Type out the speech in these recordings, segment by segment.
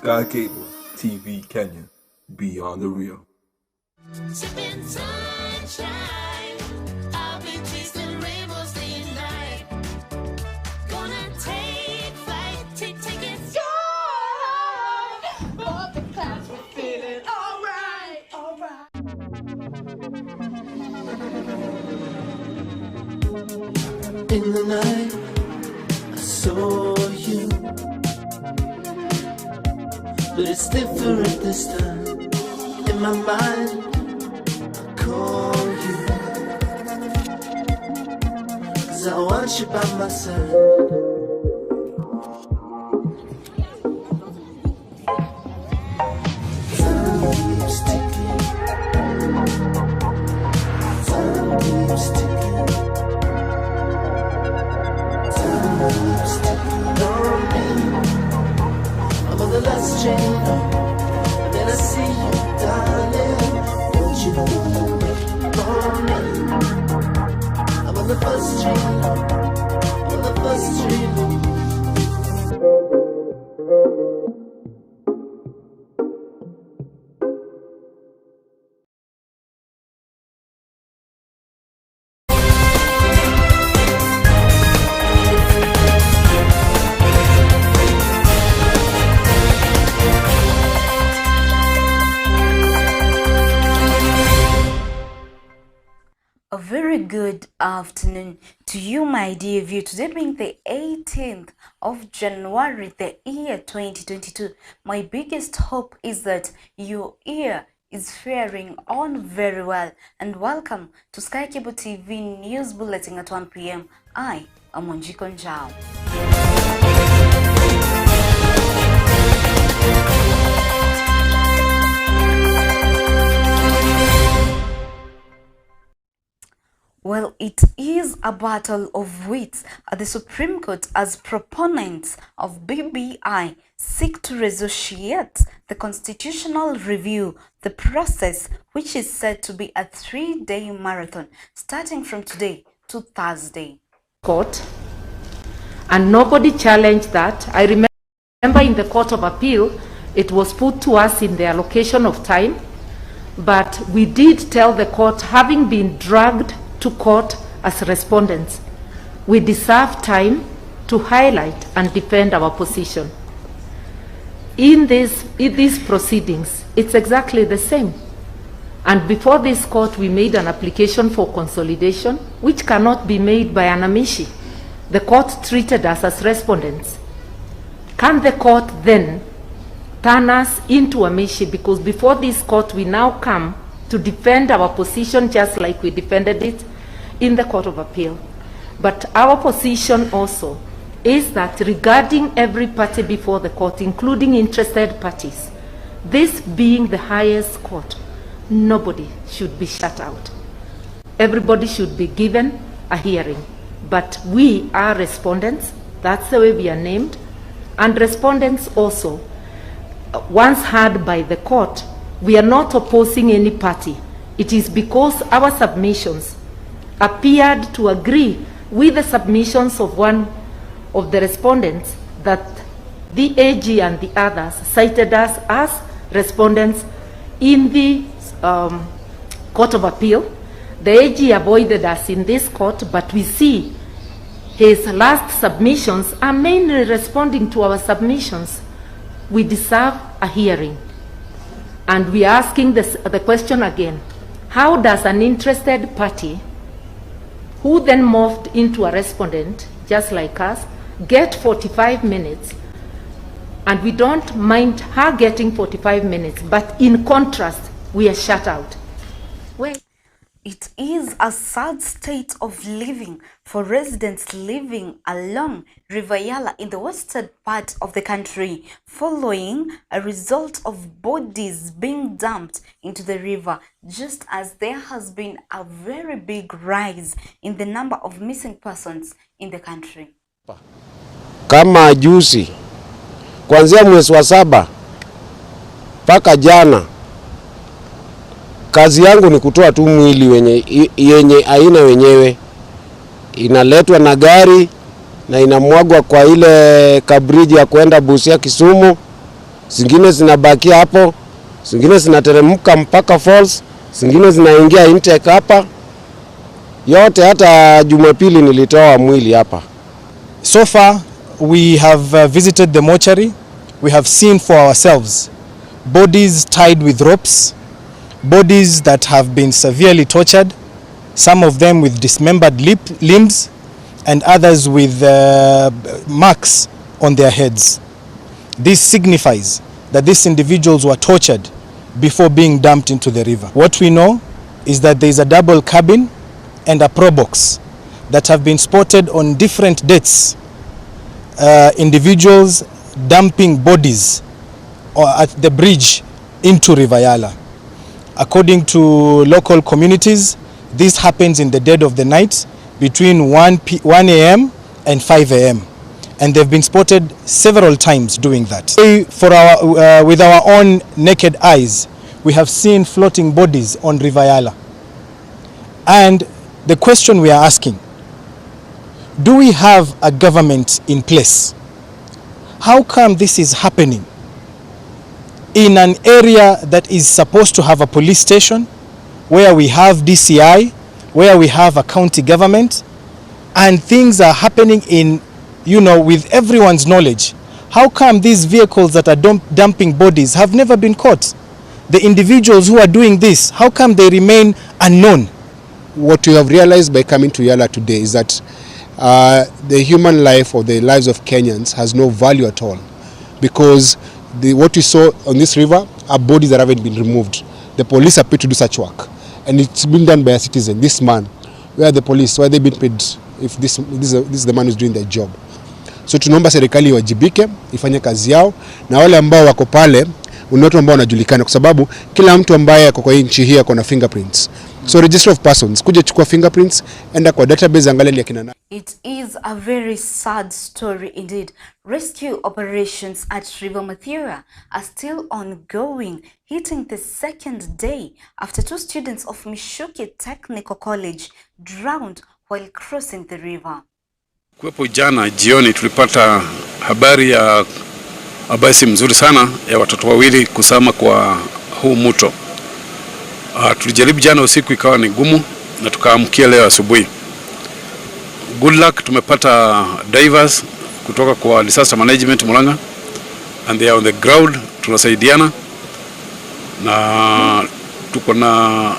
Sky Cable TV Kenya, beyond the real. Sipping sunshine, I'll be chasing rainbows day and night. Gonna take flight, take, take it, soar. Above the clouds, we're feeling alright, alright. In the night, I saw you, but it's different this time. In my mind, I call you, 'cause I want you by my side. Time keeps ticking. Time keeps ticking. Time keeps ticking on me. I'm on the last train home, and then I see you, darling. Won't you wait for me? I'm on the first train home. I'm on the first train home. A very good afternoon to you, my dear viewer. Today being the 18th of January, the year 2022, my biggest hope is that your ear is faring on very well. And welcome to Sky Cable TV News Bulletin at 1 p.m. I am Wanjiku Njau. Well, it is a battle of wits at the Supreme Court as proponents of BBI seek to resuscitate the constitutional review, the process which is said to be a 3-day marathon starting from today to Thursday. Court, and nobody challenged that. I remember in the Court of Appeal, it was put to us in the allocation of time, but we did tell the court, having been dragged to court as respondents, we deserve time to highlight and defend our position. In these proceedings, it's exactly the same. And before this court, we made an application for consolidation, which cannot be made by an amici. The court treated us as respondents. Can the court then turn us into amici? Because before this court, we now come to defend our position just like we defended it in the Court of Appeal. But our position also is that regarding every party before the court, including interested parties, this being the highest court, nobody should be shut out. Everybody should be given a hearing. But we are respondents. That's the way we are named. And respondents also, once heard by the court, we are not opposing any party. It is because our submissions appeared to agree with the submissions of one of the respondents that the AG and the others cited us as respondents in the Court of Appeal. The AG avoided us in this court, but we see his last submissions are mainly responding to our submissions. We deserve a hearing. And we are asking the question again, how does an interested party who then morphed into a respondent, just like us, get 45 minutes? And we don't mind her getting 45 minutes, but in contrast, we are shut out. Well, it is a sad state of living for residents living along River Yala in the western part of the country, following a result of bodies being dumped into the river, just as there has been a very big rise in the number of missing persons in the country. Kama juzi, kuanzia mwezi wa 7 mpaka jana, kazi yangu ni kutoa tu mwili yenye aina wenyewe. Inaletwa na gari na inamwagwa kwa ile kabriji ya kwenda Busia Kisumu. Zingine zinabakia hapo, zingine zinateremka mpaka falls, zingine zinaingia intake hapa. Yote hata Jumapili nilitoa mwili hapa. So far, we have visited the mortuary. We have seen for ourselves bodies tied with ropes, bodies that have been severely tortured, some of them with dismembered limbs, and others with marks on their heads. This signifies that these individuals were tortured before being dumped into the river. What we know is that there is a double cabin and a probox that have been spotted on different dates. Individuals dumping bodies or at the bridge into River Yala. According to local communities, this happens in the dead of the night between 1 a.m. and 5 a.m. And they've been spotted several times doing that. With our own naked eyes, we have seen floating bodies on River Yala. And the question we are asking, do we have a government in place? How come this is happening in an area that is supposed to have a police station, where we have DCI, where we have a county government, and things are happening with everyone's knowledge? How come these vehicles that are dumping bodies have never been caught? The individuals who are doing this, how come they remain unknown? What we have realized by coming to Yala today is that the human life or the lives of Kenyans has no value at all, because what we saw on this river are bodies that haven't been removed. The police are paid to do such work, and it's been done by a citizen, this man. Where are the police? Why are they being paid if this is the man who's doing their job? So tunaomba serikali iwajibike, ifanye kazi yao, na wale ambao wako pale ni watu ambao wanajulikana, kwa sababu kila mtu ambaye ako kwa hii nchi hii ako na fingerprints. So register of persons, kuja chukua fingerprints, enda kwa database, angalia ni akina nani. It is a very sad story indeed. Rescue operations at River Mathira are still ongoing, hitting the second day after two students of Michuki Technical College drowned while crossing the river. Kuwepo jana jioni tulipata habari ya habari si mzuri sana ya watoto wawili kuzama kwa huu mto. Tulijaribu jana usiku ikawa ni gumu na tukaamkia leo asubuhi. Good luck, tumepata divers kutoka kwa disaster management Murang'a and they are on the ground, tunasaidiana na tuko na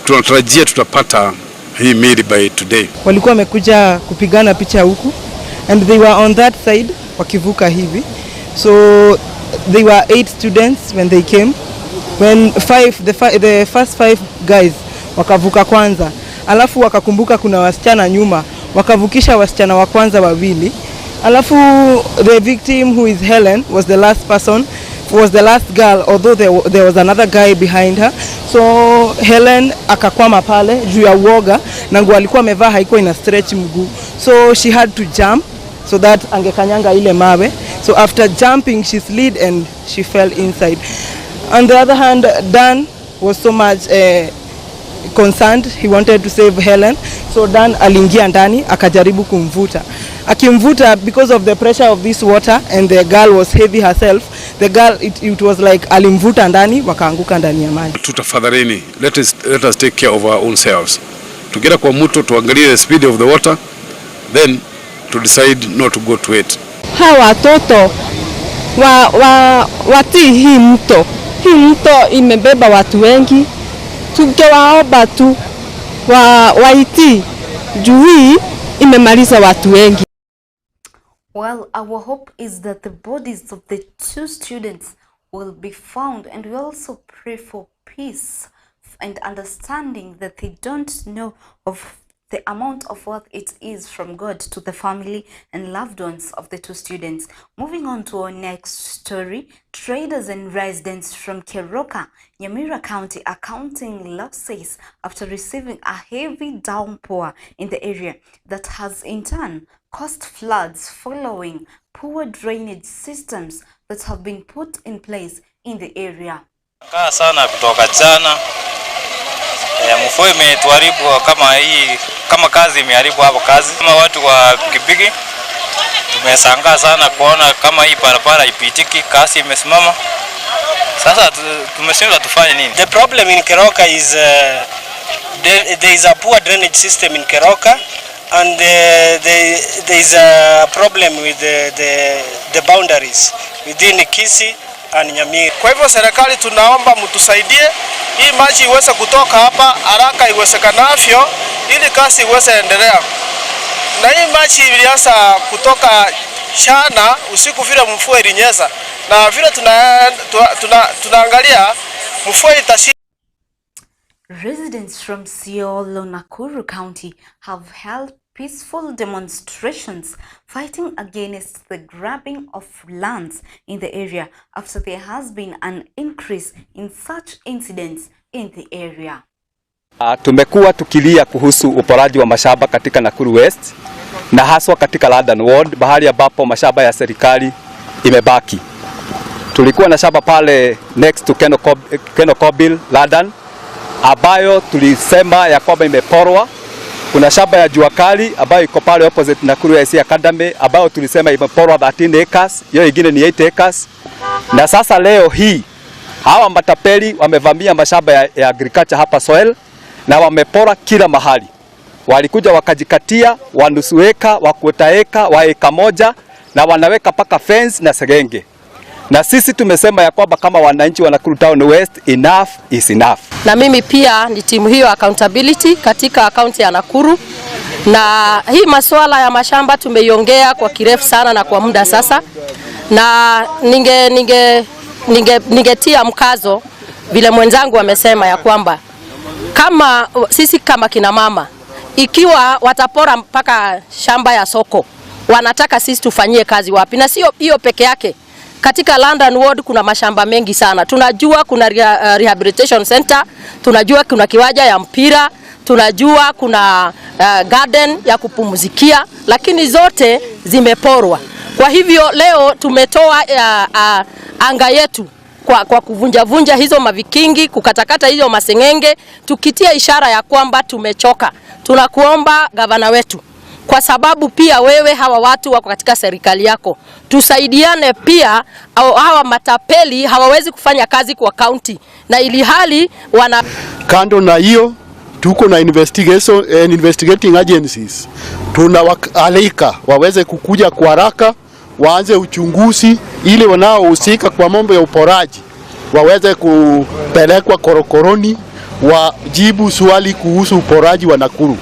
tunatarajia tutapata hii miili by today. Walikuwa wamekuja kupigana picha huku and they were on that side wakivuka hivi, so they were eight students when they came. When five the, fi the first five guys wakavuka kwanza, alafu wakakumbuka kuna wasichana nyuma, wakavukisha wasichana wa kwanza wawili, alafu the victim, who is Helen, was the last person, was the last girl, although there was another guy behind her. So Helen akakwama pale juu ya uoga na nguo alikuwa amevaa haikuwa ina stretch mguu, so she had to jump so that angekanyanga ile mawe. So after jumping, she slid and she fell inside. On the other hand, Dan was so much concerned. He wanted to save Helen, so Dan aliingia ndani akajaribu kumvuta. Akimvuta, because of the pressure of this water, and the girl was heavy herself, the girl, it was like alimvuta ndani, wakaanguka ndani ya maji. Tutafadhalini, let us take care of our own selves. Tukienda kwa mto tuangalie the speed of the water, then to decide not to go to it. Hawa watoto wa watii hii mto. Hii mto imebeba watu wengi, tungewaomba tu waitii juu hii imemaliza watu wengi. Well, our hope is that the bodies of the two students will be found, and we also pray for peace and understanding that they don't know of the amount of wealth it is from God to the family and loved ones of the two students. Moving on to our next story, traders and residents from Keroka, Nyamira County, are counting losses after receiving a heavy downpour in the area that has in turn caused floods following poor drainage systems that have been put in place in the area. Kaa sana kutoka jana. E, mvua imetuharibu kama hii, kama kazi imeharibu hapo kazi. Kama watu wa pikipiki Tumeshangaa sana kuona kama hii barabara ipitiki, kasi imesimama. Sasa tumeshindwa tufanye nini? The problem in Keroka is there is a poor drainage system in Keroka, and there is a problem with the boundaries within Kisii and Nyamira. Kwa hivyo serikali tunaomba mtusaidie hii maji iweze kutoka hapa haraka iwezekanavyo ili kazi iweze endelea. Na hii maji ilianza kutoka jana usiku vile mvua ilinyesha, na vile tunaangalia mvua itashi. Residents from Isiolo, Nakuru County have held peaceful demonstrations fighting against the grabbing of lands in the area after there has been an increase in such incidents in the area. Tumekuwa tukilia kuhusu uporaji wa mashamba katika Nakuru West na haswa katika London Ward, mahali ambapo mashamba ya serikali imebaki. Tulikuwa na shamba pale next to Keno Kobil London ambayo tulisema ya kwamba imeporwa. Kuna shamba ya jua kali ambayo iko pale opposite Nakuru IC Academy ambayo tulisema imeporwa 13 acres, hiyo ingine ni 8 acres. Na sasa leo hii hawa matapeli wamevamia mashamba ya agriculture hapa Soil na wamepora kila mahali. Walikuja wakajikatia wa nusu eka, wa quarter eka, wa eka moja na wanaweka paka fence na seng'enge. Na sisi tumesema ya kwamba kama wananchi wa Nakuru Town West, enough is enough. Na mimi pia ni timu hiyo accountability katika kaunti ya Nakuru, na hii masuala ya mashamba tumeiongea kwa kirefu sana na kwa muda sasa, na ningetia mkazo vile mwenzangu amesema ya kwamba kama sisi kama kina mama, ikiwa watapora mpaka shamba ya soko, wanataka sisi tufanyie kazi wapi? Na sio hiyo peke yake. Katika London Ward kuna mashamba mengi sana. Tunajua kuna rehabilitation center, tunajua kuna kiwanja ya mpira, tunajua kuna garden ya kupumzikia, lakini zote zimeporwa. Kwa hivyo leo tumetoa anga yetu kwa kuvunja vunja hizo mavikingi, kukatakata hizo masengenge, tukitia ishara ya kwamba tumechoka. Tunakuomba gavana wetu, kwa sababu pia wewe hawa watu wako katika serikali yako, tusaidiane pia. Au hawa matapeli hawawezi kufanya kazi kwa kaunti na ili hali wana Kando na hiyo tuko na investigation, investigating agencies tunawaalika waweze kukuja kwa haraka waanze uchunguzi ili wanaohusika kwa mambo ya uporaji waweze kupelekwa korokoroni wajibu swali kuhusu uporaji wa Nakuru.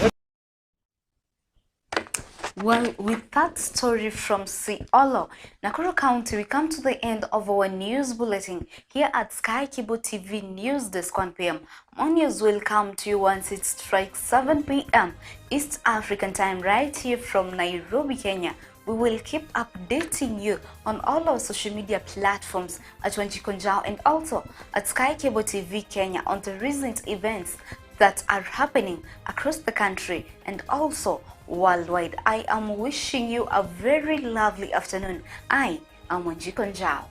Well, with that story from Isiolo, Nakuru County, we come to the end of our news bulletin here at Sky Kibo TV News Desk 1 p.m. More news will come to you once it strikes 7 p.m. East African time right here from Nairobi, Kenya. We will keep updating you on all our social media platforms at Wanjiku Njau and also at Sky Cable TV Kenya on the recent events that are happening across the country and also worldwide. I am wishing you a very lovely afternoon. I am Wanjiku Njau.